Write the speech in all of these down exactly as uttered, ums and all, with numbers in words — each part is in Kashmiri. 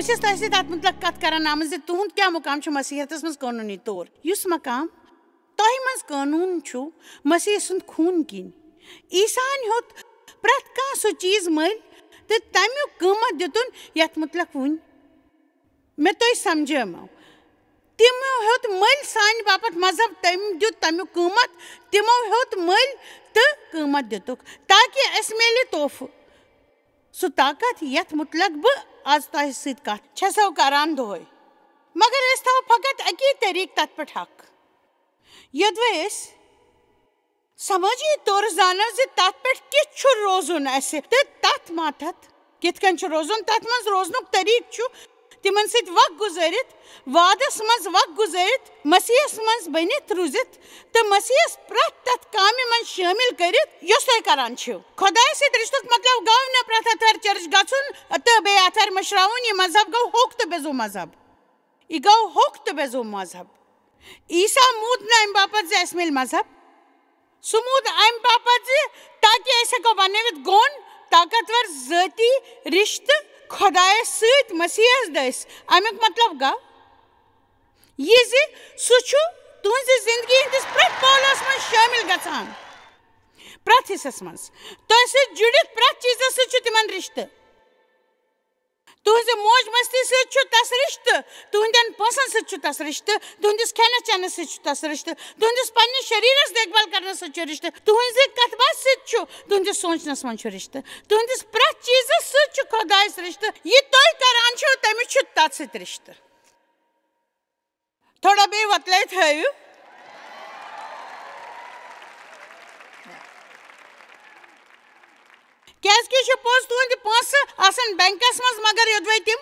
چھَس تۄہہِ سۭتۍ اَتھ مُتعلِق کَتھ کَران آمٕژ زِ تُہُنٛد کیٛاہ مُقام چھُ مسیحیتَس منٛز قونوٗنی طور۔ یُس مقام تۄہہِ منٛز قونوٗن چھُ، مسیح سُنٛد خوٗن کِنۍ۔ عیسیٰ ہَن ہیوٚت پرٛٮ۪تھ کانٛہہ سُہ چیٖز مٔلۍ تہٕ تَمیُک قۭمَتھ دیُتُن، یَتھ مُتعلِق وُنۍ مےٚ تۄہہِ سَمجھٲومو۔ تِمو ہیوٚت مٔلۍ سانہِ باپتھ مذہب، تٔمۍ دیُت تَمیُک قۭمَتھ، تِمو ہیوٚت مٔلۍ تہٕ قۭمَتھ دِتُکھ، تاکہِ اَسہِ میلہِ تحفہٕ۔ سُہ طاقت، یَتھ مُتعلِق بہٕ آز تۄہہِ سۭتۍ کَتھ چھَسو کَران دۄہَے۔ مگر أسۍ تھاوو فقط اَکی طریٖقہٕ تَتھ پٮ۪ٹھ حق۔ یوٚدوَے أسۍ سمٲجی طور زانو زِ تَتھ پٮ۪ٹھ کِتھ چھُ روزُن اَسہِ تہٕ تَتھ ماتحت کِتھ کٔنۍ چھُ روزُن، تَتھ منٛز روزنُک طریٖقہٕ چھُ تِمَن سۭتۍ وق گُزٲرِتھ، وعدَس منٛز وق گُزٲرِتھ، مسیحَس منٛز بٔنِتھ روٗزِتھ تہٕ مسیحَس پرٛٮ۪تھ تَتھ کامہِ منٛز شٲمِل کٔرِتھ، یۄس تُہۍ کران چھِو۔ خۄدایَس سۭتۍ رِشتُک مطلب گوٚو نہٕ پرٛٮ۪تھ آتھوارِ چرچ گژھُن تہٕ بیٚیہِ آتھوارِ مٔشراوُن۔ یہِ مذہب گوٚو ہوٚکھ تہٕ بے زُو مذہب۔ یہِ گوٚو ہوٚکھ تہٕ بے زُو مذہب۔ عیسیٰ موٗد نہٕ اَمہِ باپتھ زِ اَسہِ میلہِ مذہب۔ سُہ موٗد اَمہِ باپتھ زِ تاکہِ أسۍ ہٮ۪کو بنٲوِتھ گوٚن، طاقتور، ذٲتی رِشتہٕ خۄدایَس سۭتۍ مسیحَس دٔسۍ۔ اَمیُک مطلب گوٚو یہِ زِ سُہ چھُ تُہنٛزِ زندگی ہٕنٛدِس پرٛٮ۪تھ پہلوَس منٛز شٲمِل گژھان، پرٛٮ۪تھ حصس منٛز۔ تۄہہِ سۭتۍ جُڑِتھ پرٛٮ۪تھ چیٖزَس سۭتۍ چھُ تِمن رِشتہٕ۔ تُہنٛزِ موج مستی سۭتۍ چھُ تس رِشتہٕ، تُہنٛدٮ۪ن پونٛسن سۭتۍ چھُ تس رِشتہٕ، تُہنٛدِس کھٮ۪نس چٮ۪نس سۭتۍ چھُ تس رِشتہٕ، تُہنٛدِس پننِس شریرس دیکھ بھال کرنس سۭتۍ چھُ رِشتہٕ، تُہنٛزِ کتھ باتھِ سۭتۍ چھُ، تُہنٛدِس سونٛچنس منٛز چھُ رِشتہٕ، تُہنٛدِس پرٛٮ۪تھ چیٖزس سۭتۍ چھُ خۄدایس رِشتہٕ۔ یہِ تُہۍ کران چھِو، تٔمِس چھُ تتھ سۭتۍ رِشتہٕ۔ تھوڑا بیٚیہِ وۄتلٲیِتھ ہٲیِو۔ کیٛازِکہِ یہِ چھُ پوٚز، تُہٕنٛدِ پونٛسہٕ آسَن بینکَس منٛز، مگر یوٚدوَے تِم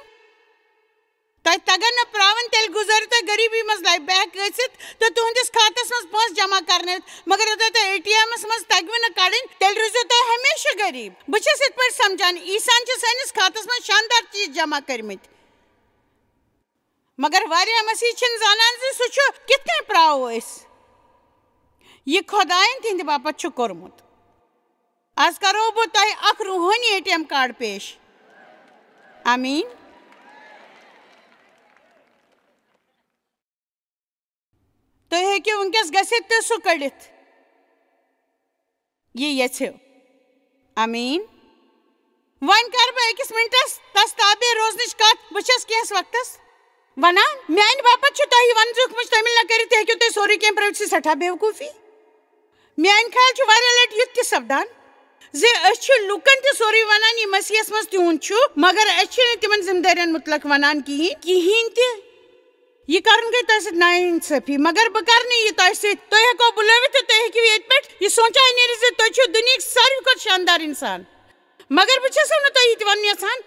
تۄہہِ تَگَن نہٕ پرٛاوٕنۍ، تیٚلہِ گُزٲرِو تُہۍ غریٖبی منٛز لایِف۔ بہٕ ہٮ۪کہٕ أژِتھ تہٕ تُہٕنٛدِس کھاتَس منٛز پونٛسہٕ جمع کَرنٲوِتھ، مگر یوٚدوَے تُہۍ اے ٹی اٮ۪مَس منٛز تَگِوٕ نہٕ کَڑٕنۍ، تیٚلہِ روٗزِو تُہۍ ہمیشہِ غریٖب۔ بہٕ چھَس یِتھ پٲٹھۍ سَمجھان، عیسیٰ ہَن چھِ سٲنِس کھاتَس منٛز شاندار چیٖز جمع کٔرمٕتۍ۔ مگر واریاہ مسیحی چھِنہٕ زانان زِ سُہ چھُ کِتھ کٔنۍ پراوو أسۍ۔ یہِ خۄدایَن تِہنٛدِ باپتھ چھُ کوٚرمُت۔ آز کرو بہٕ تۄہہِ اکھ روحٲنی اے ٹی ایم کارڈ پیش۔ آمیٖن۔ تُہۍ ہیٚکِو وٕنکیٚس گٔژھِتھ تہٕ سُہ کٔڑِتھ۔ یہِ یژھِو۔ آمیٖن۔ وۄنۍ کَرٕ بہٕ أکِس مِنٹَس تَس تابع روزنٕچ کَتھ۔ بہٕ چھَس کینٛہَس وقتَس وَنان، میٛانہِ باپتھ چھُ تۄہہِ یہِ وَنُن زِ ہُکھ منٛز شٲمِل نہ کٔرِتھ تہِ ہیٚکِو تُہۍ سورُے کینٛہہ پرٛٲوِتھ، سُہ سٮ۪ٹھاہ بیوقوٗفی۔ میٛانہِ خیال چھُ واریاہ لَٹہِ یُتھ تہِ سَپدان زِ أسۍ چھِ لُکَن تہِ سورُے وَنان، یہِ مسیحَس منٛز تِہُنٛد چھُ، مگر أسۍ چھِنہٕ تِمَن ذِمہٕ دٲرٮ۪ن مُتعلِق وَنان کِہیٖنۍ، کِہیٖنۍ تہِ۔ یہِ کرُن گٔے تۄہہِ سۭتۍ ناانصٲفی، مگر بہٕ کرٕ نہٕ یہِ تۄہہِ سۭتۍ۔ تُہۍ ہیٚکو بُلٲوِتھ تہٕ تُہۍ ہیٚکِو ییٚتہِ پٮ۪ٹھ یہِ سونٛچان نیٖرِتھ زِ تُہۍ چھِو دُنیہٕکۍ ساروی کھۄتہٕ شاندار انسان۔ مگر بہٕ چھَسو نہٕ تۄہہِ یہِ تہِ وَنُن یَژھان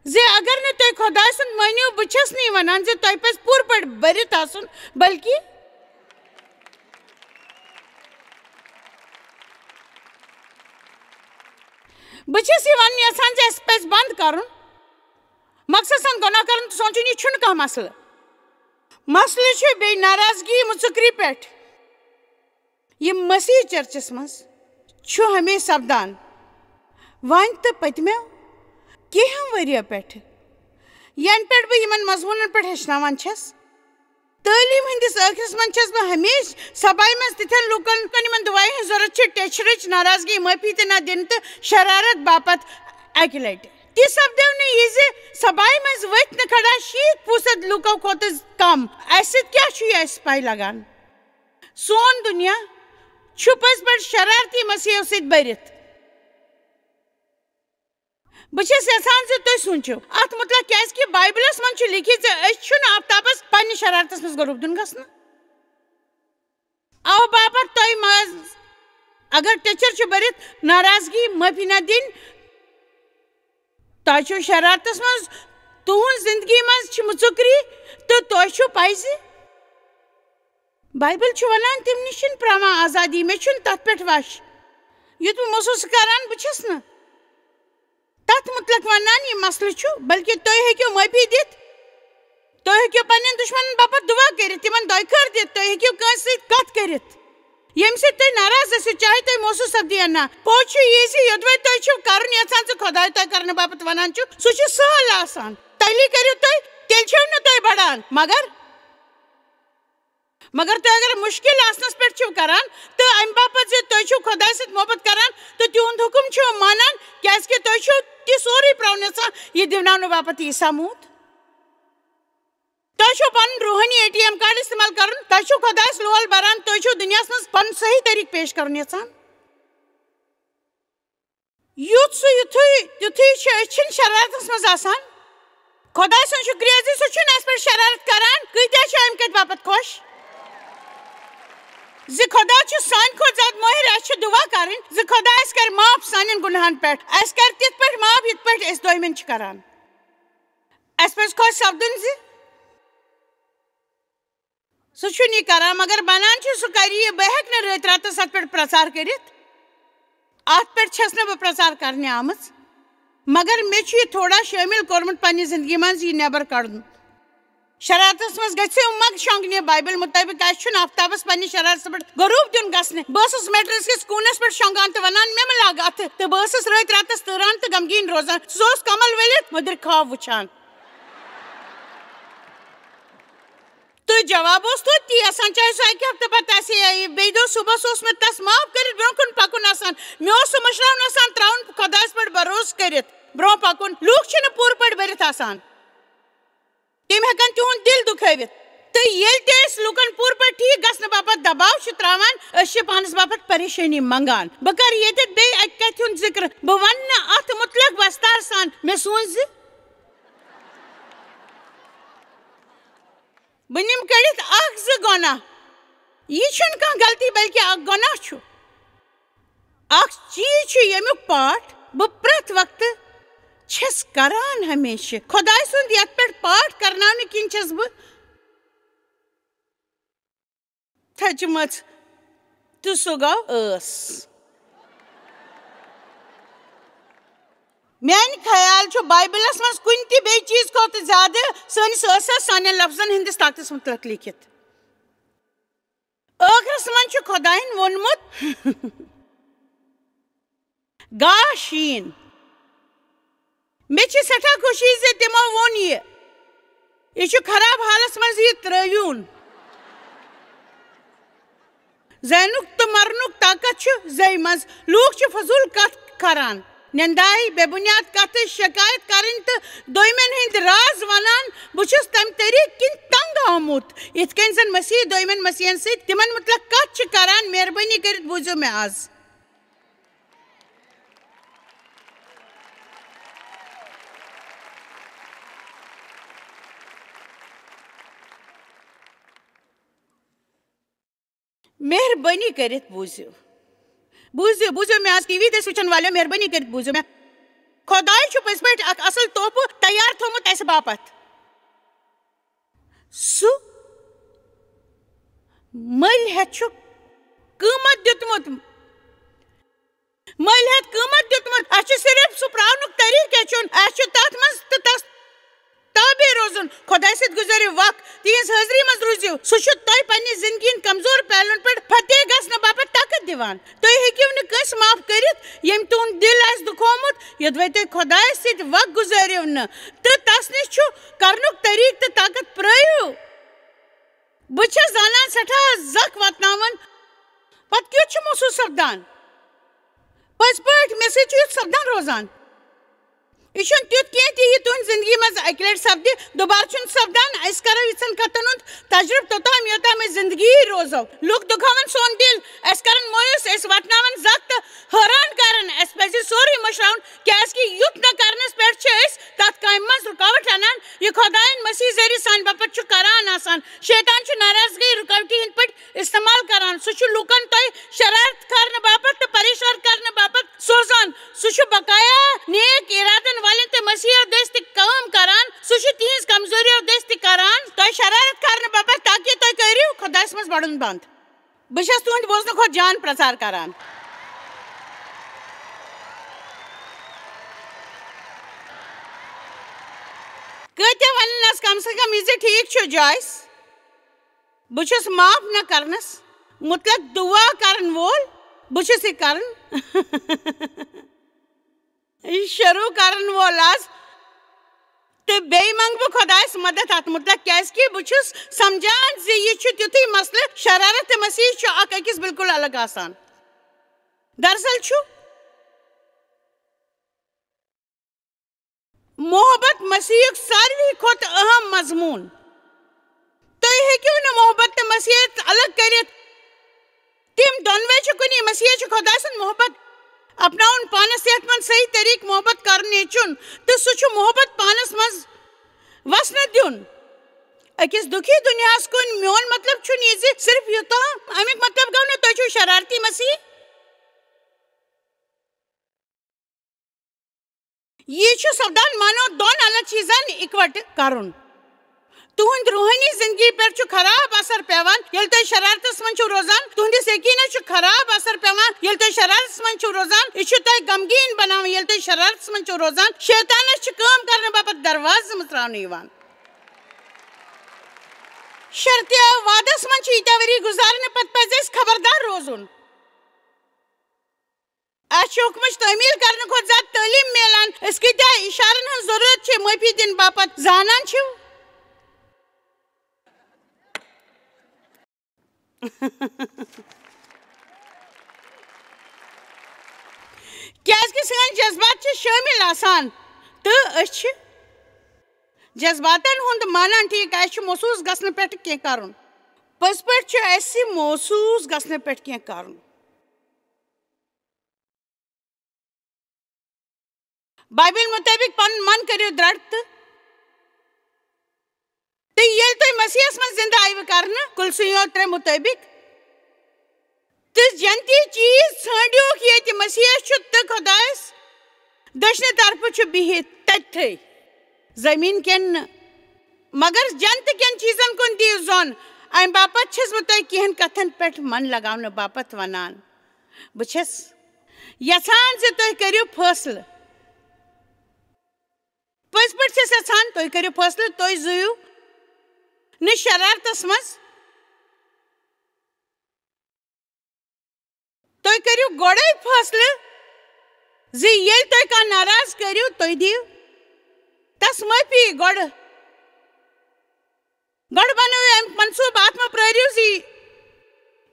زِ اگر نہٕ تُہۍ خۄداے سُنٛد مٲنِو، بہٕ چھَس نہٕ یہِ وَنان زِ تۄہہِ پَزِ پوٗرٕ پٲٹھۍ بٔرِتھ آسُن، بلکہِ بہٕ چھَس یہِ وَنُن یَژھان زِ اَسہِ پَزِ بنٛد کرُن مقصد سان گۄناہ کرُن تہٕ سونٛچُن، یہِ چھُنہٕ کانٛہہ مسلہٕ۔ مسلہٕ چھُ بیٚیہِ ناراضگی مُژُکری پٮ۪ٹھ۔ یہِ مسیح چرچس منٛز چھُ ہمیشہِ سپدان۔ وۄنۍ تہٕ پٔتمیو کینٛہہ ؤرِیو پٮ۪ٹھٕ، ینہٕ پٮ۪ٹھ بہٕ یِمن مضموٗنن پٮ۪ٹھ ہیٚچھناوان چھَس، تعلیٖم ہٕنٛدِس ٲخرس منٛز چھَس بہٕ ہمیشہِ سبایہِ منٛز تِتھٮ۪ن لوٗکن، یِمن دُعایہِ ہٕنٛز ضروٗرت چھِ، ٹیچھرٕچ ناراضگی معٲفی تہٕ نہ دِنہٕ تہٕ شرارت باپتھ اکہِ لٹہِ۔ تہِ سپدیو نہٕ یہِ زِ سبایہِ منٛز ؤتھۍ نہٕ کھڑا شیٖتھ فیصد لوٗکو کھۄتہٕ کم۔ اسہِ سۭتۍ کیٛاہ چھُ یہِ اسہِ پَے لگان؟ سون دُنیا چھُ پٔزۍ پٲٹھۍ شرارتی مسیحو سۭتۍ بٔرِتھ۔ بہٕ چھَس یژھان زِ تُہۍ سوٗنٛچِو اَتھ مُتعلِق، کیٛازِکہِ بایبلَس منٛز چھُ لیٖکھِتھ زِ أسۍ چھِنہٕ آفتابَس پنٛنِس شرارتَس منٛز غروب دیُن گژھنہٕ۔ اَوٕ باپتھ تۄہہِ منٛز اگر ٹیچر چھُ بٔرِتھ ناراضگی، معٲفی نہ دِنۍ، تۄہہِ چھُو شرارتَس منٛز، تُہٕنٛز زِندگی منٛز چھِ مُژُکری تہٕ تۄہہِ چھُو پَے زِ بایبل چھُ وَنان، تِم نِش چھِنہٕ پراوان آزادی، مےٚ چھُنہٕ تَتھ پٮ۪ٹھ وَش۔ یُتھ بہٕ محسوٗس چھُس کران، بہٕ چھَس نہٕ تَتھ مُتعلِق وَنان، یہِ مسلہٕ چھُ، بلکہِ تُہۍ ہیٚکِو معٲفی دِتھ، تُہۍ ہیٚکِو پنٛنٮ۪ن دُشمنن باپتھ دُعا کٔرِتھ، تِمن دۄیہِ خٲر دِتھ، تُہۍ ہیٚکِو کٲنٛسہِ سۭتۍ کَتھ کٔرِتھ، ییٚمہِ سۭتۍ تُہۍ ناراض ٲسِو، چاہے تُہۍ محسوٗس سَپدِو یا نہ۔ پوٚز چھُ یہِ زِ یوٚدوَے تُہۍ چھِو کَرُن یَژھان زِ خۄداے تۄہہِ کَرنہٕ باپتھ وَنان چھُ، سُہ چھُ سہل آسان۔ تیٚلی کٔرِو تُہۍ، تیٚلہِ چھِو نہٕ تُہۍ بڑان۔ مگر مگر تُہۍ اگر مُشکِل آسنَس پٮ۪ٹھ چھِو کران، تہٕ اَمہِ باپتھ زِ تُہۍ چھِو خۄداے سۭتۍ محبت کران، تہٕ تِہُنٛد حُکُم چھِو مانان، کیٛازِ کہِ تُہۍ چھِو تہِ سورُے پرٛاوُن یژھان، یہِ دِوناونہٕ باپتھ عیسیٰ موٗد۔ تۄہہِ چھُو پنُن روحٲنی اے ٹی ایم کارڈ استعمال کرُن، تۄہہِ چھُو خۄدایَس لول بران، تُہۍ چھِو دُنیاہَس منٛز پنُن صحیح طریٖقہٕ پیش کرُن یژھان۔ یُتھ سُہ یُتھُے، تیُتھُے چھِ، أسۍ چھِنہٕ شرارتَس منٛز آسان۔ خۄداے سُنٛد شُکریہ زِ سُہ چھُنہٕ اَسہِ پٮ۪ٹھ شرارت کران۔ کۭتیٛاہ چھِ اَمہِ کَتھِ باپتھ خۄش زِ خۄدا چھُ سانہِ کھۄتہٕ زیادٕ مٲہِر۔ اَسہِ چھِ دُعا کَرٕنۍ زِ خۄداے اَسہِ کَرِ معاف سانٮ۪ن گُناہَن پٮ۪ٹھ، اَسہِ کَرِ تِتھ پٲٹھۍ معاف یِتھ پٲٹھۍ أسۍ دوٚیمٮ۪ن چھِ کران۔ اَسہِ پَزِ خۄش سَپدُن زِ سُہ چھُنہٕ یہِ کران، مگر بنان چھُ سُہ کرِ یہِ۔ بہٕ ہیٚکہٕ نہٕ رٲتۍ راتس اتھ پٮ۪ٹھ پرچار کٔرِتھ۔ اتھ پٮ۪ٹھ چھَس نہٕ بہٕ پرچار کرنہِ آمٕژ، مگر مےٚ چھُ یہِ تھوڑا شٲمِل کوٚرمُت پننہِ زندگی منٛز یہِ نٮ۪بر کڑُن۔ شرارتس منٛز گژھِ مگ شۄنٛگنہِ۔ بایبل مطٲبق اَسہِ چھُنہٕ آفتابس پننہِ شرارتس پٮ۪ٹھ غروب دیُن گژھنہٕ۔ بہٕ ٲسٕس میٹرس کِس کوٗنس پٮ۪ٹھ شۄنٛگان تہٕ ونان، "مےٚ مہ لاگ اتھٕ"، تہٕ بہٕ ٲسٕس رٲتۍ راتس تٲران تہٕ غمگیٖن روزان۔ سُہ اوس کمل ؤلِتھ مٔدٕر خواب وٕچھان۔ تہٕ جواب اوس توتہِ تی آسان، چاہے سُہ اَکہِ ہفتہٕ پتہٕ آسہِ ہے یا یہِ بیٚیہِ دۄہ صُبحس اوس مےٚ تَس معاف کٔرِتھ برٛونٛہہ کُن پَکُن آسان۔ مےٚ اوس سُہ مٔشراوُن آسان ترٛاوُن خۄدایَس پٮ۪ٹھ بھروسہٕ کٔرِتھ برٛونٛہہ پَکُن۔ لوٗکھ چھِنہٕ پوٗرٕ پٲٹھۍ بٔرِتھ آسان۔ تِم ہٮ۪کَن تِہُنٛد دِل دُکھٲوِتھ۔ تہٕ ییٚلہِ تہِ أسۍ لوٗکَن پوٗرٕ پٲٹھۍ ٹھیٖک گژھنہٕ باپتھ دباو چھِ ترٛاوان، أسۍ چھِ پانَس باپتھ پریشٲنی منٛگان۔ بہٕ کَرٕ ییٚتٮ۪تھ بیٚیہِ اَکہِ کَتھِ ہُنٛد ذِکر۔ بہٕ وَنہٕ نہٕ اَتھ مُتلق وۄستار سان، مےٚ سوٗنٛچ زِ بہٕ نِمہٕ کٔڑِتھ اکھ زٕ گۄناہ۔ یہِ چھُنہٕ کانٛہہ غلطی، بلکہِ اکھ گۄناہ چھُ۔ اکھ چیٖز چھُ، ییٚمیُک پاٹھ بہٕ پرٛٮ۪تھ وقتہٕ چھَس کران ہمیشہٕ۔ خۄداے سُنٛد یَتھ پٮ۪ٹھ پاٹھ کرناونہٕ کِنۍ چھَس بہٕ تھٔچمٕژ، تہٕ سُہ گوٚو ٲس۔ میانہِ خیال چھُ بایبلس منٛز کُنہِ تہِ بیٚیہِ چیٖز کھۄتہٕ زیادٕ سٲنِس ٲسس سانٮ۪ن لفظن ہٕنٛدِس طاقتس مُتعلق لیکھِتھ۔ ٲخرس منٛز چھُ خۄدایَن ووٚنمُت، گاش یِن۔ مےٚ چھِ سٮ۪ٹھاہ خوشی زِ تِمو ووٚن یہِ۔ یہِ چھُ خراب حالس منٛز یہِ ترٲوِوُن۔ زینُک تہٕ مرنُک طاقت چھُ زیہِ منٛز۔ لوٗکھ چھِ فضوٗل کتھ کران، ننداے، بے بنیاد کتھٕ، شکایت کرٕنۍ تہٕ دوٚیمٮ۪ن ہٕنٛدۍ راز ونان۔ بہٕ چھُس تمہِ طریقہٕ کِنۍ تنگ آمُت، یِتھ کٔنۍ زن مسیح دوٚیمٮ۪ن مسیحن سۭتۍ تِمن مُتعلق کتھ چھِ کران۔ مہربٲنی کٔرِتھ بوٗزِو مےٚ از۔ مہربٲنی کٔرِتھ بوٗزِو۔ بوٗزِو، بوٗزِو مےٚ آز ٹی وی دٔسۍ وٕچھن والٮ۪و، مہربٲنی کٔرِتھ بوٗزِو مےٚ۔ خۄداے چھُ پٔزۍ پٲٹھۍ اکھ اصل تحفہٕ تیار تھوٚومُت اَسہِ باپتھ۔ سُہ مٔلۍ ہٮ۪تھ چھُ قۭمتھ دیُتمُت۔ مٔلۍ ہٮ۪تھ قۭمتھ دیُتمُت۔ اَسہِ چھُ صرف سُہ پراونُک طریٖقہٕ ہیٚچھُن۔ اَسہِ چھُ تَتھ منٛز تہٕ تَس تابع روزُن۔ خۄدایہِ سۭتۍ گُزٲرِو وق، تِہنٛز حٲضری منٛز روٗزِو۔ سُہ چھُ تۄہہِ پننہِ زندگی ہٕنٛدۍ کمزور پہلون پٮ۪ٹھ فتح گژھنہٕ باپتھ طاقت دِوان۔ تُہۍ ہیٚکِو نہٕ کٲنٛسہِ معاف کٔرِتھ، ییٚمۍ تُہنٛد دِل آسہِ دُکھومُت، یوٚدوَے تُہۍ خۄدایَس سۭتۍ وق گُزٲرِو نہٕ۔ تہٕ تَس نِش چھُ کرنُک طریٖقہٕ تہٕ طاقت۔ پرٲیِو۔ بہٕ چھَس زانان سٮ۪ٹھاہ زکھ واتناوان۔ پتہٕ کیُتھ چھُ محسوٗس سپدان؟ پٔزۍ پٲٹھۍ، مےٚ سۭتۍ چھُ یُتھ سپدان روزان۔ یہِ چھُنہٕ تیُتھ کینٛہہ تہِ، یہِ تُہنٛزِ زندگی منٛز اَکہِ لٹہِ سپدِ، دُبارٕ چھُنہٕ سپدان۔ أسۍ کرو یِژھن کتھن ہُنٛد تجربہٕ توٚتام، یوٚتام أسۍ زندگی روزو۔ لُکھ دُکھاوَن سون دِل، اَسہِ کرن مایوس، أسۍ وٹناون زکھ تہٕ حٲران کرن۔ اَسہِ پزِ سورُے مٔشراوُن، کیازِ کہِ یُتھ نہ کرنس پٮ۪ٹھ چھِ أسۍ تتھ کامہِ منٛز رُکاوٹ انان، یہِ خۄدایَن مسیح ذٔریعہٕ سانہِ باپتھ چھُ کران آسان۔ شیطان چھُ ناراضگی رُکاوٹی ہٕنٛدۍ پٲٹھۍ استعمال کران۔ سُہ چھُ لوٗکن تۄہہِ شرارت کرنہٕ باپتھ تہٕ پریشان کرنہٕ باپتھ سوزان۔ سُہ چھُ بقایا نیک ارادن والٮ۪ن تہٕ مسیحس دٔسۍ تہِ کٲم کران۔ سُہ چھُ تِہنٛز کمزوریو دٔسۍ تہِ کران تۄہہِ شرارت کرنہٕ باپتھ، تاکہِ تُہۍ کٔرِو خۄدایس منٛز بڑُن بنٛد۔ بہٕ چھَس تُہنٛدِ بوزنہٕ کھۄتہٕ جان پرچار کران۔ کۭتیاہ ونن از کم سے کم یہِ زِ ٹھیک چھُ، جویس؟ بہٕ چھُس معاف نہ کرنس متعلق دعا کرن وول۔ بہٕ چھُس یہِ کران۔ یہِ شروع کرن وول از۔ تہٕ بیٚیہِ منٛگہٕ بہٕ خۄدایَس مدد اَتھ مُتعلِق، کیٛازِکہِ بہٕ چھُس سمجھان زِ یہِ چھُ تیُتھُے مسلہٕ، شرارت تہٕ مسیح چھُ اکھ أکِس بالکل الگ آسان۔ دراصل چھُ محبت مسیحُک ساروی کھۄتہٕ اہم مضموٗن۔ تُہۍ ہیٚکِو نہٕ محبت تہٕ مسیحیت الگ کٔرِتھ۔ تِم دۄنوَے چھِ کُنی۔ مسیحیت چھِ خۄداے سٕنٛز محبت اپناوُن، پانَس یَتھ منٛز صحیح طریٖقہٕ محبت کرُن ہیٚچھُن، تہٕ سُہ چھُ محبت پانَس منٛز وسنہٕ دیُن۔ أکِس دُکھی دُنیاہَس کُن۔ میون مطلب چھُنہٕ یہِ زِ صرف یوٗتاہ، اَمیُک مطلب گوٚو نہٕ تُہۍ چھِو شرارتی مسیح۔ یہِ چھُ سپدان مانو دۄن الگ چیٖزن اِکوٹہٕ کرُن۔ تُہنٛد روحٲنی زندگی پٮ۪ٹھ چھُ خراب اثر پٮ۪وان، ییٚلہِ تُہۍ شرارتس منٛز چھِو روزان۔ تُہنٛدِس یقیٖنس چھُ خراب اثر پٮ۪وان، ییٚلہِ تُہۍ شرارتس منٛز چھِو روزان۔ یہِ چھُ تۄہہِ غمگیٖن بناوان، ییٚلہِ تُہۍ شرارتس منٛز چھِو روزان۔ شیطانس چھِ کٲم کرنہٕ باپتھ دروازٕ مٕژراونہٕ یِوان۔ شرطیہ وعدس منٛز چھِ ییٖتیٛاہ ؤری گُزارنہٕ پتہٕ پزِ اَسہِ خبردار روزُن۔ اَسہِ چھِ حُکمٕچ تعمیٖل کرنہٕ کھۄتہٕ زیادٕ تعلیٖم میلان۔ أسۍ کۭتیٛاہ اِشارن ہٕنٛز ضروٗرت چھِ معٲفی دِنہٕ باپتھ زانان چھِو؟ کیٛازِکہِ سٲنۍ جذبات چھِ شٲمِل آسان تہٕ أسۍ چھِ جذباتن ہُنٛد مانان۔ ٹھیٖک، اَسہِ چھُ محسوٗس گژھنہٕ پٮ۪ٹھ کینٛہہ کرُن۔ پٔزۍ پٲٹھۍ چھُ اَسہِ محسوٗس گژھنہٕ پٮ۪ٹھ کینٛہہ کرُن۔ بایبل مُطٲبِق پنُن من کٔرِو درٛڑ تہٕ، تہٕ ییٚلہِ تُہۍ مسیحس منٛز زِندٕ آیِوٕ کرنہٕ، کُلسیو ترٛےٚ مُطٲبِق، تہٕ جنتی چیٖز ژھٲنٛڈِوکھ ییٚتہِ مسیح چھُ تہٕ خۄدایس دٔچھنہِ طرفہٕ چھُ بِہِتھ تٔتھٕے زٔمیٖن کٮ۪ن نہٕ، مگر جنتہٕ کٮ۪ن چیٖزن کُن دِیِو ظۄن۔ امہِ باپتھ چھَس بہٕ تۄہہِ کینٛہن کتھن پٮ۪ٹھ من لگاونہٕ باپتھ ونان۔ بہٕ چھَس یژھان زِ تُہۍ کٔرِو فٲصلہٕ۔ پٔزۍ پٲٹھۍ چھَس یژھان تُہۍ کٔرِو فٲصلہٕ، تُہۍ زُیِو نہٕ شرارتس منٛز۔ تُہۍ کٔرِو گۄڈَے فٲصلہٕ زِ ییٚلہِ تُہۍ کانٛہہ ناراض کٔرِو، تُہۍ دِیِو تس معٲفی۔ گۄڈٕ، گۄڈٕ بنٲوِو اَمیُک منصوٗبہٕ، اَتھ مہ پرٛٲرِو زِ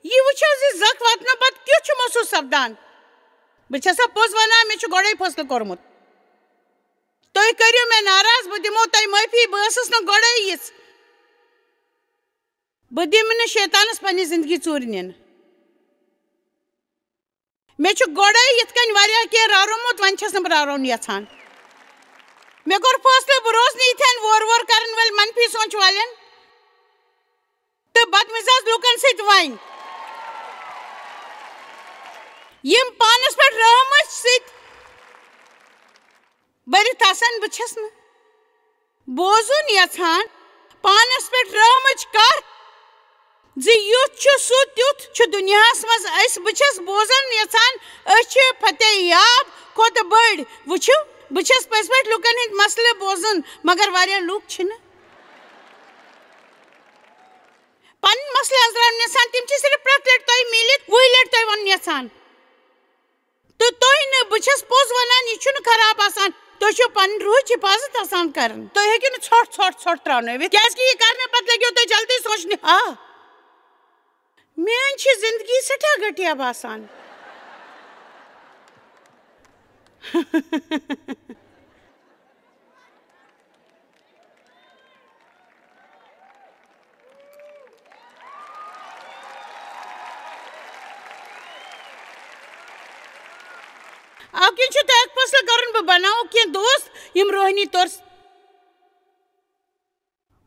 یہِ وٕچھو زِ زَکھ واتنہٕ پتہٕ کیُتھ چھُ محسوٗس سپدان۔ بہٕ چھَسا پوٚز وَنان، مےٚ چھُ گۄڈَے فٲصلہٕ کوٚرمُت۔ تُہۍ کٔرِو مےٚ ناراض، بہٕ دِمو تۄہہِ معٲفی، بہٕ ٲسٕس نہٕ گۄڈَے یِژھ۔ بہٕ دِمہٕ نہٕ شیطانس پننہِ زندگی ژوٗرِ نِنہٕ۔ مےٚ چھُ گۄڈَے یِتھ کٔنۍ واریاہ کینٛہہ راورومُت، وۄنۍ چھَس نہٕ بہٕ راوراوُن یژھان۔ مےٚ کوٚر فٲصلہٕ، بہٕ روزٕ نہٕ یِتھٮ۪ن وور وور کرن وٲلۍ، منفی سونچ والٮ۪ن تہٕ بدمزاج لوٗکن سۭتۍ وۄنۍ، یِم پانس پٮ۪ٹھ رحمٕچ سۭتۍ بٔرِتھ آسن۔ بہٕ چھَس نہٕ بوزُن یژھان پانس پٮ۪ٹھ رحمٕچ کتھ زِ یُتھ چھُ سُہ تیُتھ چھُ دُنیاہس منٛز۔ أسۍ، بہٕ چھَس بوزُن یژھان، أسۍ چھِ فتح یاب کھۄتہٕ بٔڑۍ۔ وٕچھِو، بہٕ چھَس پٔزۍ پٲٹھۍ لُکن ہٕنٛدۍ مسلہٕ بوزُن، مگر واریاہ لُکھ چھِنہٕ پنٕنۍ مسلہٕ أنٛزراوٕنۍ یژھان۔ تِم چھِ صرف پرٛٮ۪تھ لٹہِ تۄہہِ میٖلِتھ وُہہِ لٹہِ تۄہہِ ونُن یژھان۔ تہٕ تُہۍ نہٕ، بہٕ چھَس پوٚز وَنان، یہِ چھُنہٕ خراب آسان۔ تُہۍ چھِو پنٕنۍ روحٕچ حفاظت آسان کران۔ تُہۍ ہیٚکِو نہٕ ژھۄٹھ، ژھۄٹھ، ژھۄٹھ ترٛاونٲوِتھ، کیٛازِکہِ یہِ کرنہٕ پتہٕ لٔگِو تُہۍ جلدی سونٛچنہِ، آ، میٛٲنۍ چھِ زندگی سٮ۪ٹھاہ گھٹیا باسان۔ اَوٕ کِنۍ چھُ تۄہہِ اکھ فٲصلہٕ کرُن، بہٕ بناوٕ کینٛہہ دوست یِم روحٲنی طور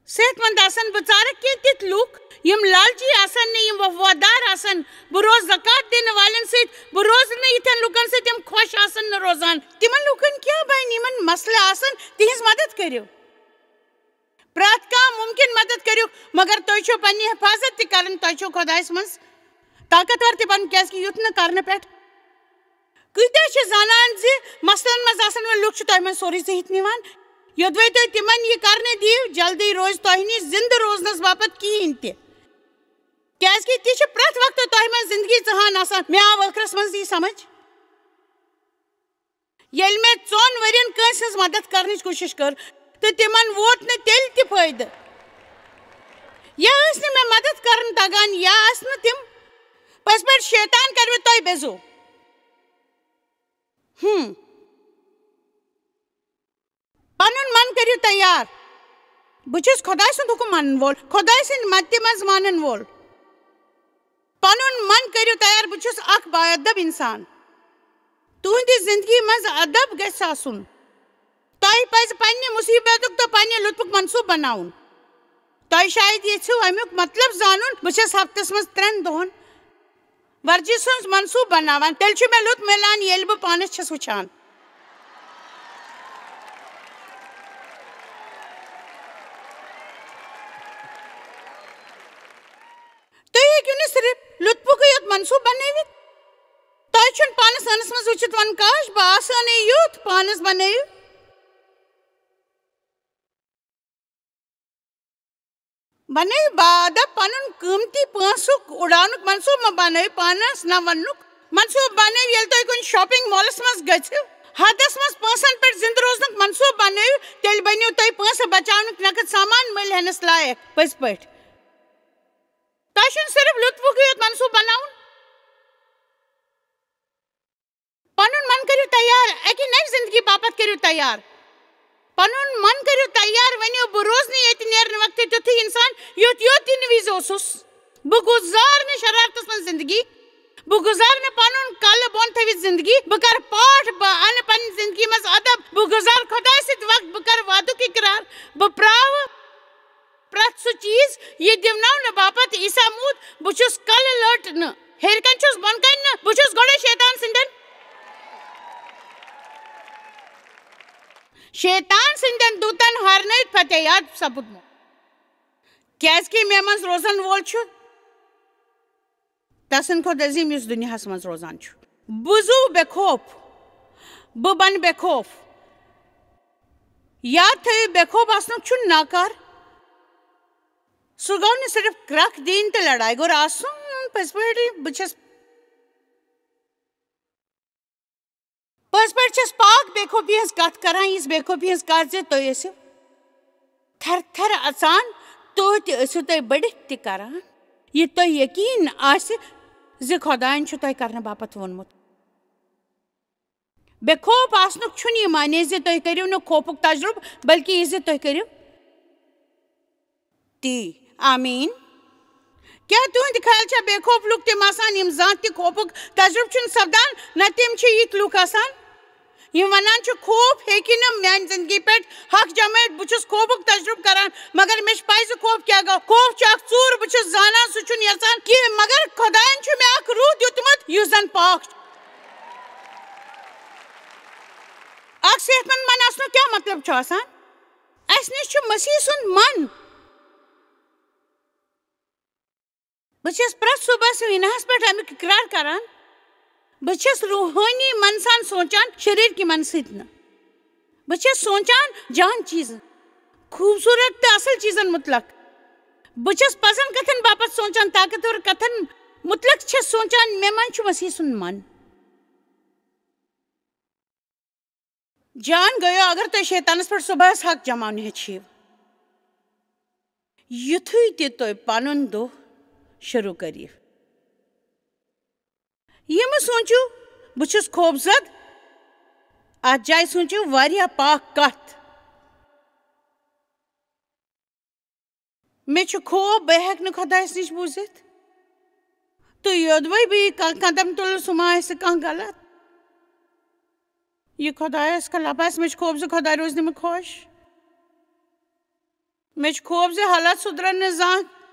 صحت مند آسن۔ بہٕ ژارٕ کینٛہہ تِتھۍ لوٗکھ یِم لالچی آسن نہٕ، یِم وفادار آسن۔ بہٕ روزٕ زکوٰۃ دِنہٕ والٮ۪ن سۭتۍ، بہٕ روزٕ نہٕ یِتھٮ۪ن لوٗکن سۭتۍ یِم خۄش آسن نہٕ روزان۔ تِمن لوٗکن کیٛاہ بنہِ، یِمن مسلہٕ آسن، تِہنٛز مدد کٔرِو۔ پرٛٮ۪تھ کانٛہہ مُمکِن مدد کٔرِو، مگر تُہۍ چھِو پننہِ حفاظت تہِ کرٕنۍ، تۄہہِ چھُو خۄدایَس منٛز طاقتور تہِ بنُن، کیٛازِکہِ یُتھ نہٕ کرنہٕ پٮ۪ٹھ کۭتیٛاہ چھِ زانان زِ مسلن منٛز آسن وٲلۍ لُکھ چھِ تۄہہِ منٛز سورُے زٕہِتھ نِوان۔ یوٚدوَے تُہۍ تِمن یہِ کرنہٕ دِیِو، جلدی روزِ تۄہہِ نِش زِندٕ روزنس باپتھ کِہیٖنۍ تہِ۔ کیٛازِکہِ تہِ چھِ پرٛٮ۪تھ وقتہٕ تۄہہِ منٛز زندگی ژٕہان آسان۔ مےٚ آو ٲخرس منٛز یہِ سمجھ۔ ییٚلہِ مےٚ ژۄن ؤرین کٲنٛسہِ ہٕنٛز مدد کرنٕچ کوٗشِش کٔر، تہٕ تِمن ووت نہٕ تیٚلہِ تہِ فٲیدٕ۔ یا ٲسۍ نہٕ مےٚ مدد کرُن تگان، یا ٲسۍ نہٕ تِم۔ پٔزۍ پٲٹھۍ شیطان کروٕ تۄہہِ بے عزو۔ ہم۔ پنُن من کٔرِو تیار۔ بہٕ چھُس خۄداے سُنٛد حُکم مانن وول، خۄداے سٕنٛدِ مدتہِ منٛز مانن وول۔ پنُن من کٔرِو تیار، بہٕ چھُس اکھ باادب انسان۔ تُہنٛدِ زندگی منٛز ادب گژھِ آسُن۔ تۄہہِ پزِ پننہِ مصیبتُک تہٕ پننہِ لطفُک منصوٗبہٕ بناوُن۔ تۄہہِ شاید یژھِو امیُک مطلب زانُن، بہٕ چھَس ہفتس منٛز ترٛٮ۪ن دۄہن ورزشہِ ہٕنٛز منصوٗبہٕ بناوان، تیٚلہِ چھُ مےٚ لُطف میلان، ییٚلہِ بہٕ پانس چھَس وٕچھان۔ تُہۍ ہیٚکِو نہٕ صرف لُطفُکُے یوت منصوٗبہٕ بنٲوِتھ۔ تۄہہِ چھُنہٕ پانس ٲنس منٛز وٕچھِتھ وَنُن، "کاش، بہٕ آسہٕ ہا نہٕ یُتھ"، پانس بنٲوِو۔ بنٲیِو باادب پنُن قۭمتی پونٛسُک اُڑاونُک منصوٗبہٕ، مہ بنٲیِو پانس نہ وننُک منصوٗبہٕ۔ بنٲیِو، ییٚلہِ تُہۍ کُنہِ shopping mallس منٛز گٔژھِو، حدس منٛز پونٛسن پٮ۪ٹھ زِندٕ روزنُک منصوٗبہٕ بنٲیِو، تیٚلہِ بٔنِو تُہۍ پونٛسہٕ بچاونُک نقد سامان مٔلۍ ہٮ۪نس لایق۔ پٔزۍ پٲٹھۍ، تۄہہِ چھُنہٕ صرف لُطفُکُے یوت منصوٗبہٕ بناوُن۔ پنُن من کٔرِو تیار، اَکہِ نَوِ زِندگی باپتھ کٔرِو تیار۔ پنُن من کٔرِو تیار، ؤنِو، "بہٕ روزٕ نہٕ ییٚتہِ نیرنہٕ وقتہٕ تیُتھُے اِنسان، یُتھ یوت یِنہٕ وِزِ اوسُس۔ بہٕ گُزارٕ نہٕ شرارتس منٛز زِندگی۔ بہٕ گُزارٕ نہٕ پنُن کلہٕ بۄن تھٲوِتھ زِندگی۔ بہٕ کرٕ پاٹھ، بہٕ انہٕ پننہِ زِندگی منٛز ادب۔ بہٕ گُزارٕ خۄدایہِ سۭتۍ وقت، بہٕ کرٕ وعدُک اقرار۔ بہٕ پراوٕ پرٛٮ۪تھ سُہ چیٖز، یہِ دِوناونہٕ باپتھ عیسیٰ موٗد، بہٕ چھُس کلہٕ لٔٹ نہٕ، ہیٚرِ کنہِ چھُس، بۄنہٕ کنہِ نہٕ، بہٕ چھُس گۄڈے شیطان سٕنٛدٮ۪ن، شیطان سٕنٛدٮ۪ن دوٗتن ہارنٲوِتھ فتح یاب سپُدمُت۔ کیازِ کہِ مےٚ منٛز روزن وول چھُ تسٕنٛدِ کھۄتہٕ عظیٖم یُس دُنیاہس منٛز روزان چھُ۔ بہٕ زُو بے خوف، بہٕ بنہٕ بے خوف۔ یاد تھٲیِو، بے خوف آسنُک چھُنہٕ ناکار۔ سُہ گوٚو نہٕ صرف کرٛکھ دِنۍ تہٕ لڑایہِ گوٚر آسُن۔ پٔزۍ پٲٹھۍ، بہٕ چھَس، پٔزۍ پٲٹھۍ چھَس پاک بے خوفی ہٕنٛز کتھ کران، یِژھ بے خوفی ہٕنٛز کتھ زِ تُہۍ ٲسِو تھر تھر اژان، توتہِ ٲسِو تُہۍ بٔڑِتھ تہِ کران، یہِ تۄہہِ یقیٖن آسہِ زِ خۄدایَن چھُ تۄہہِ کرنہٕ باپتھ ووٚنمُت۔ بے خوف آسنُک چھُنہٕ یہِ معنی زِ تُہۍ کٔرِو نہٕ خوفُک تجرُبہٕ، بلکہِ یہِ زِ تُہۍ کٔرِو تی۔ آمیٖن۔ کیٛاہ تُہٕنٛدِ خیال چھا بے خوف لُکھ تِم آسان یِم زانٛہہ تہِ خوفُک تجرُبہٕ چھُنہٕ سپدان؟ نہ، تِم چھِ یِتھۍ لُکھ آسان یِم ونان چھِ، "خوف ہیٚکہِ نہٕ میانہِ زندگی پٮ۪ٹھ حق جمٲیِتھ، بہٕ چھُس خوفُک تجرُبہٕ کران، مگر مےٚ چھِ پَے زِ خوف کیٛاہ گوٚو۔ خوف چھُ اکھ ژوٗر، بہٕ چھُس زانان سُہ چھُنہٕ یژھان کینٛہہ، مگر خۄدایَن چھُ مےٚ اکھ روح دیُتمُت یُس زن پاک چھُ۔" اکھ صحت مند من آسنُک کیٛاہ مطلب چھُ آسان؟ اَسہِ نِش چھُ مسیح سُنٛد من۔ بہٕ چھَس پرٛٮ۪تھ صُبحس ویٖناہَس پٮ۪ٹھ اَمیُک اقرار کران۔ بہٕ چھَس روحٲنی من سان سونٛچان، شریٖرکی من سۭتۍ نہٕ۔ بہٕ چھَس سونٛچان جان چیٖزن، خوٗبصوٗرت تہٕ اَصٕل چیٖزن مُتلق۔ بہٕ چھَس پَزن کَتھن باپتھ سونٛچان، طاقتور کَتھن مُتلق چھَس سونٛچان۔ مےٚ منٛز چھُ مسیح سُنٛد من۔ جان گٔیو، اگر تُہۍ شیطانس پٮ۪ٹھ صُبحس حق جماونہِ ہیٚچھِو، یُتھُے تہِ تُہۍ پنُن دۄہ شروع کٔرِو۔ یہِ مہٕ سوٗنٛچِو، "بہٕ چھُس خوفزد"، اَتھ جایہِ سوٗنٛچِو واریاہ پاک کتھ۔ مےٚ چھُ خوف، بہٕ ہیٚکہٕ نہٕ خۄدایَس نِش بوٗزِتھ۔ تہٕ یوٚدوَے بہٕ یہِ ق-، قدم تُلہٕ، سُہ ما آسہِ کانٛہہ غلط؟ یہِ خۄدایَس کَلہٕ آسہِ، مےٚ چھُ خوف زِ خۄداے روزِ نہٕ مےٚ خۄش۔ مےٚ چھُ خوف زِ حالات سُدرَن نہٕ زانٛہہ۔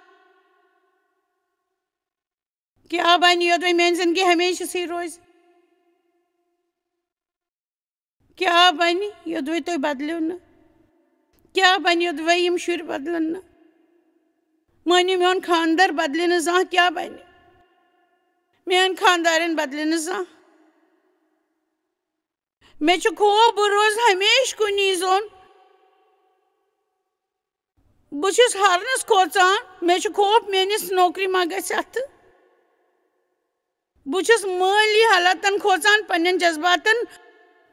کیٛاہ بَنہِ، یوٚدوَے میٛانہِ زِندگی ہمیشہِ سٕے روزِ؟ کیٛاہ بَنہِ، یوٚدوَے تُہۍ بدلیو نہٕ؟ کیٛاہ بَنہِ، یوٚدوَے یِم شُرۍ بدلَن نہٕ؟ مٲنِو، میون خانٛدر بدلہِ نہٕ زانٛہہ، کیٛاہ بَنہِ؟ میٲنۍ خانٛدارِنۍ بدلہِ نہٕ زانٛہہ۔ مےٚ چھُ خوف، بہٕ روزٕ ہمیشہِ کُنی زوٚن۔ بہٕ چھُس ہارنَس کھوژان، مےٚ چھُ خوف، میٲنِس نوکری ما گژھِ اَتھٕ۔ بہٕ چھُس مٲلی حالاتن کھوژان، پننٮ۪ن جذباتن۔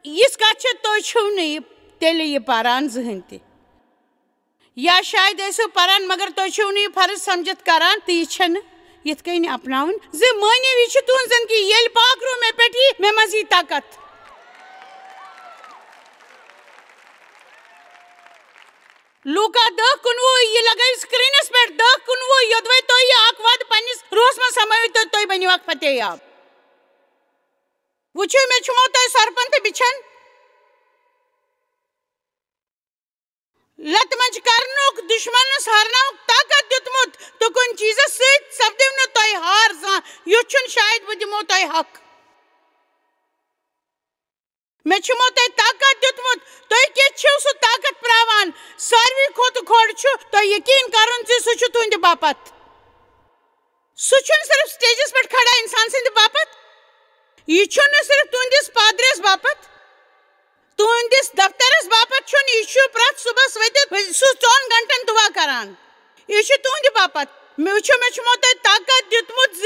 یِژھ کتھ چھےٚ، تُہۍ چھِو نہٕ یہِ تیٚلہِ یہِ پران زٕہٕنۍ تہِ۔ یا شاید ٲسِو پران، مگر تُہۍ چھِو نہٕ یہِ فرض سمجھتھ کران، تہٕ یہِ چھَنہٕ یِتھ کٔنۍ اپناوٕنۍ زِ مٲنِو، یہِ چھِ تُہنٛز زندگی۔ ییٚلہِ پاک روح مےٚ پٮ۪ٹھ یی، مےٚ منٛز یی طاقت۔ لوٗکا دَہ کُنوُہ، یہِ لگٲیِو screenس پٮ۪ٹھ، دَہ کُنوُہ، یوٚدوَے تُہۍ یہِ اکھ وعدٕ پننِس روحس منٛز سمٲوِو تہٕ تُہۍ بٔنِو اکھ فتح یاب۔ وٕچھِو، مےٚ چھُمو تۄہہِ سۄرپن تہٕ بِچھن، لتہٕ منٛز کرنُک، دُشمنس ہارناونُک طاقت دیُتمُت، تہٕ کُنہِ چیٖزس سۭتۍ سپدِو نہٕ تۄہہِ ہار زانٛہہ۔ یُتھ چھُنہٕ شاید بہٕ دِمو تۄہہِ حق۔ مےٚ چھُمو تۄہہِ طاقت دیُتمُت، تُہۍ کیٛازِ چھِو سُہ طاقت پراوان؟ ساروی کھۄتہٕ کھۄڑ چھُ تۄہہِ یقیٖن کرُن زِ سُہ چھُ تُہنٛدِ باپتھ۔ سُہ چھُنہٕ صرف stageس پٮ۪ٹھ کھڑا انسان سٕنٛدِ باپتھ، یہِ چھُنہٕ صرف تُہنٛدِس پادرِس باپتھ، تُہنٛدِس دفترس باپتھ چھُنہٕ، یہِ چھُ پرٛٮ۪تھ صُبحس ؤتھِتھ سُہ ژۄن گھنٹن دُعا کران۔ یہِ چھُ تُہنٛدِ باپتھ۔ مےٚ وٕچھِو، مےٚ چھُمو تۄہہِ طاقت دیُتمُت زِ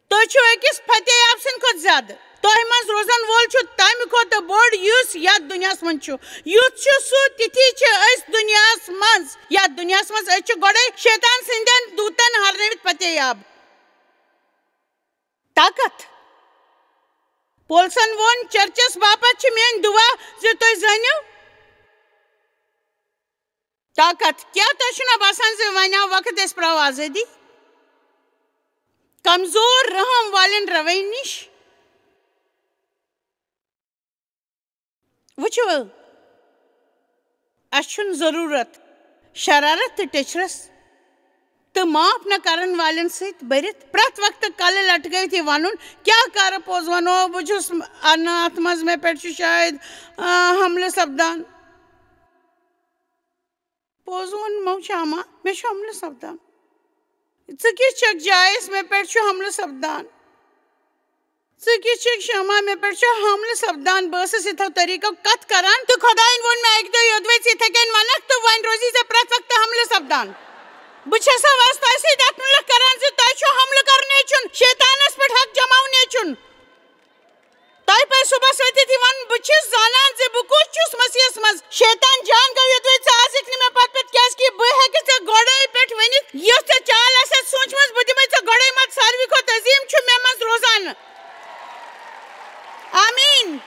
تُہۍ چھِو أکِس فتح یاب سٕنٛدِ کھۄتہٕ زیادٕ۔ تۄہہِ منٛز روزن وول چھُ تَمہِ کھۄتہٕ بوٚڑ، یُس یَتھ دُنیاہَس منٛز چھُ۔ یُتھ چھُ سُہ، تِتھی چھِ أسۍ دُنیاہَس منٛز۔ یَتھ دُنیاہَس منٛز أسۍ چھِ گۄڈَے شیطان سٕنٛدٮ۪ن دوٗتَن ہارنٲوِتھ فتح یاب۔ طاقت۔ پولسن ووٚن، چرچس باپتھ چھِ میٲنۍ دُعا زِ تُہۍ زٲنِو طاقت۔ کیٛاہ تۄہہِ چھُنہ باسان زِ وۄنۍ آو وقت، أسۍ پراو آزٲدی کمزور رحم والٮ۪ن روین نِش؟ وٕچھِو، اَسہِ چھُنہٕ ضروٗرت شرارت تہٕ ٹیچرس تہٕ معاف نہ کرن والٮ۪ن سۭتۍ بٔرِتھ پرٛٮ۪تھ وقتہٕ کلہٕ لٹکٲوِتھ یہِ ونُن، کیٛاہ کرٕ پوٚز ونو، بہٕ چھُس اناتھ منٛز، مےٚ پٮ۪ٹھ چھُ شاید، آ، حملہٕ سپدان۔ پوٚز ووٚن مو شاما، مےٚ چھُ حملہٕ سپدان۔ ژٕ کِژھ چھَکھ جایَس، مےٚ پٮ۪ٹھ چھُ حملہٕ سپدان؟ ژٕ کِژھ چھَکھ شاما، مےٚ پٮ۪ٹھ چھُ حملہٕ سپدان؟ بہٕ ٲسٕس یِتھو طریٖقو کتھ کران تہٕ خۄدایَن ووٚن مےٚ اَکہِ دۄہ، یوٚدوَے ژٕ یِتھے کٔنۍ وَنکھ تہٕ وۄنۍ روزی ژےٚ پرٛٮ۪تھ وقتہٕ حملہٕ سپدان۔ بہٕ چھَسا وَس تۄہہِ سۭتۍ اَتھ مُتعلِق کران زِ تۄہہِ چھُ حملہٕ کرُن ییٚچھُن، شیطانَس پٮ۪ٹھ حق جماوُن ییٚچھُن۔ تۄہہِ پَزِ صُبحَس ؤتھِتھ یہِ وَنُن، بہٕ چھُس زانان زِ بہٕ کُس چھُس مسیحَس منٛز۔ شیطان جان گوٚو، یوٚدوَے ژٕ آزٕکۍ نہٕ مےٚ پَتہٕ پَتہٕ، کیٛازِکہِ بہٕ ہٮ۪کہٕ ژےٚ گۄڈَے پٮ۪ٹھ ؤنِتھ، یۄس ژےٚ چال آسہِ سوٗنٛچمٕژ، بہٕ دِمَے ژےٚ گۄڈَے مَت، ساروی کھۄتہٕ عظیٖم چھُ مےٚ منٛز روزان۔ آمیٖن۔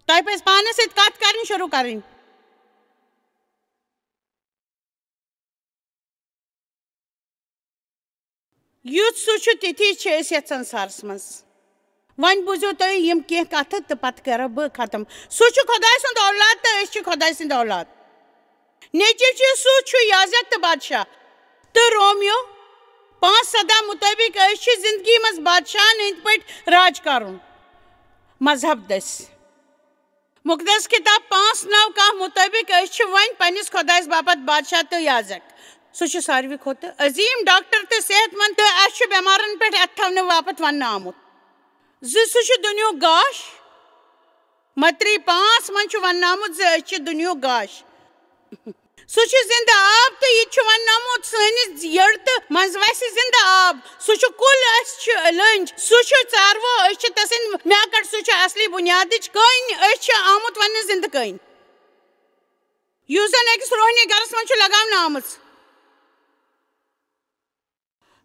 تۄہہِ پَزِ پانَس سۭتۍ کَتھ کَرٕنۍ شروٗع کَرٕنۍ۔ یُتھ سُہ چھُ، تِتھی چھِ أسۍ یَتھ سنسارس منٛز۔ وۄنۍ بوٗزِو تُہۍ یِم کینٛہہ کَتھٕ تہٕ پَتہٕ کَرو بہٕ ختم۔ سُہ چھُ خۄداے سُنٛد اولاد تہٕ أسۍ چھِ خۄداے سٕنٛدۍ اولاد۔ نیٚچِو چھُ، سُہ چھُ یازک تہٕ بادشاہ۔ تہٕ رومیو پانٛژھ سَداہ مُطٲبِق أسۍ چھِ زِندگی منٛز بادشاہن ہٕنٛدۍ پٲٹھۍ راج کرُن۔ مذہب دٔسۍ۔ مُقدس کِتاب پانٛژھ نَو کاہ مُطٲبِق أسۍ چھِ وۄنۍ پننِس خۄدایَس باپتھ بادشاہ تہٕ یازک۔ سُہ چھُ ساروی کھۄتہٕ عظیٖم ڈاکٹر تہٕ صحت مند، تہٕ اَسہِ چھُ بٮ۪مارن پٮ۪ٹھ اَتھٕ تھاونہٕ باپتھ وننہٕ آمُت زِ سُہ چھُ دُنیُک گاش۔ متی پانٛژھ منٛز چھُ وننہٕ آمُت زِ أسۍ چھِ دُنیُک گاش۔ سُہ چھُ زِندٕ آب تہٕ یہِ تہِ چھُ وننہٕ آمُت، سٲنِس یٔڑ تہٕ منٛز وسہِ زِندٕ آب۔ سُہ چھُ کُل، أسۍ چھِ لٔنٛجۍ۔ سُہ چھُ ژاروو، أسۍ چھِ تسٕنٛدۍ میکٹ۔ سُہ چھُ اصلی بُنیادٕچ کٔنۍ، أسۍ چھِ آمُت وننہٕ زِندٕ کٔنۍ، یُس زن أکِس روحٲنی گرس منٛز چھُ لگاونہٕ آمٕژ۔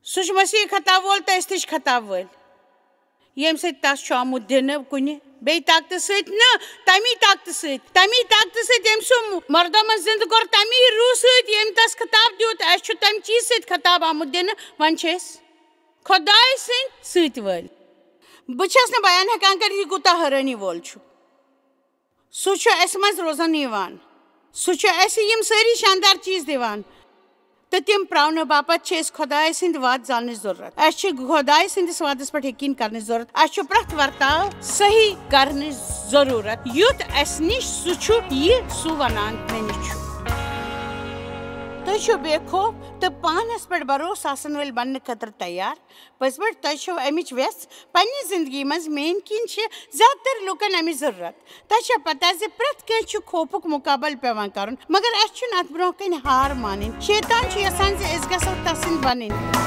سُہ چھُ مسیح خطا وول تہٕ أسۍ تہِ چھِ خطا وٲلۍ، ییٚمہِ سۭتۍ تس چھُ آمُت دِنہٕ کُنہِ بیٚیہِ طاقتہٕ سۭتۍ نہٕ، تمی طاقتہٕ سۭتۍ، تمی طاقتہٕ سۭتۍ ییٚمہِ سُہ مردو منٛز زِندٕ کوٚر، تمی روح سۭتۍ ییٚمہِ تس خطاب دیُت۔ اَسہِ چھُ تمہِ چیٖزٕ سۭتۍ خطاب آمُت دِنہٕ۔ وۄنۍ چھِ أسۍ خۄداے سٕنٛدۍ سۭتۍ وٲلۍ۔ بہٕ چھَس نہٕ بیان ہٮ۪کان کٔرِتھ، یہِ کوٗتاہ حٲرٲنی وول چھُ۔ سُہ چھُ اَسہِ منٛز روزان یِوان۔ سُہ چھُ اَسہِ یِم سٲری شاندار چیٖز دِوان۔ تہٕ تِم پراونہٕ باپتھ چھِ أسۍ خۄداے سٕنٛدِ وعدٕ زاننٕچ ضروٗرت۔ اَسہِ چھِ خۄداے سٕنٛدِس وعدس پٮ۪ٹھ یقیٖن کرنٕچ ضروٗرت۔ اَسہِ چھُ پرٛٮ۪تھ ورتاو صحیح کرنٕچ ضروٗرت، یُتھ اَسہِ نِش سُہ چھُ، یہِ سُہ وَنان مےٚ نِش چھُ۔ تُہۍ چھِو بے خوف تہٕ پانَس پٮ۪ٹھ بھروسہٕ آسَن وٲلۍ بننہٕ خٲطرٕ تیار۔ پٔزۍ پٲٹھۍ، تۄہہِ چھَو اَمِچ وٮ۪ژھ پننہِ زندگی منٛز میٛٲنۍ کِنۍ چھِ زیادٕ تر لوٗکن اَمِچ ضروٗرت۔ تۄہہِ چھےٚ پتہ زِ پرٛٮ۪تھ کٲنٛسہِ چھُ خوفُک مُقابلہٕ پٮ۪وان کرُن، مگر اَسہِ چھُنہٕ اَتھ برٛونٛہہ کنہِ ہار مانٕنۍ۔ شیطان چھُ یژھان زِ أسۍ گژھو تسٕنٛدۍ بنٕنۍ۔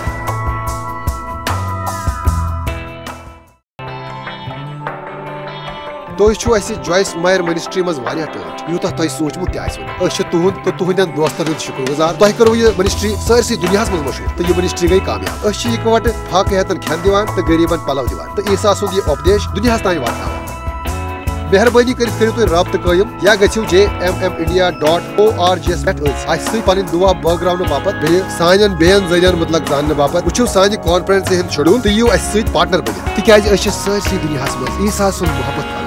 تُہۍ چھِو اَسہِ جویس مایر منسٹری منٛز واریاہ ٹٲٹھۍ، یوٗتاہ تۄہہِ سوٗنٛچمُت تہِ آسِوٕ نہٕ۔ أسۍ چھِ تُہُنٛد تہٕ تُہٕنٛدٮ۪ن دوستن ہُنٛد شُکر گُزار۔ تۄہہِ کٔروٕ یہِ منسٹری سٲرسٕے دُنیاہس منٛز مشہوٗر تہٕ یہِ منسٹری گٔے کامیاب۔ أسۍ چھِ یِکوَٹہٕ فاقہٕ ہیتن کھٮ۪ن دِوان تہٕ غریٖبن پلو دِوان تہٕ عیسیٰ سُنٛد یہِ اُپدیش دُنیاہس تام واتناوان۔ مہربٲنی کٔرِتھ کٔرِو تُہۍ رابطہٕ قٲیِم یا گٔژھِو J M M India dot O R G یس پٮ۪ٹھ أتھۍ اَسہِ سۭتۍ پنٕنۍ دُعا بٲگراونہٕ باپتھ، بیٚیہِ سانٮ۪ن بیٚین ذٔریعن مُتعلق زاننہٕ باپتھ۔ وٕچھِو سانہِ کانفرنسہِ ہُنٛد شیڈول تہٕ یِیِو اَسہِ سۭتۍ پارٹنر بٔنِتھ، تِکیازِ أسۍ چھِ سٲرسٕے دُنیاہس منٛز عیسیٰ سُنٛد محبت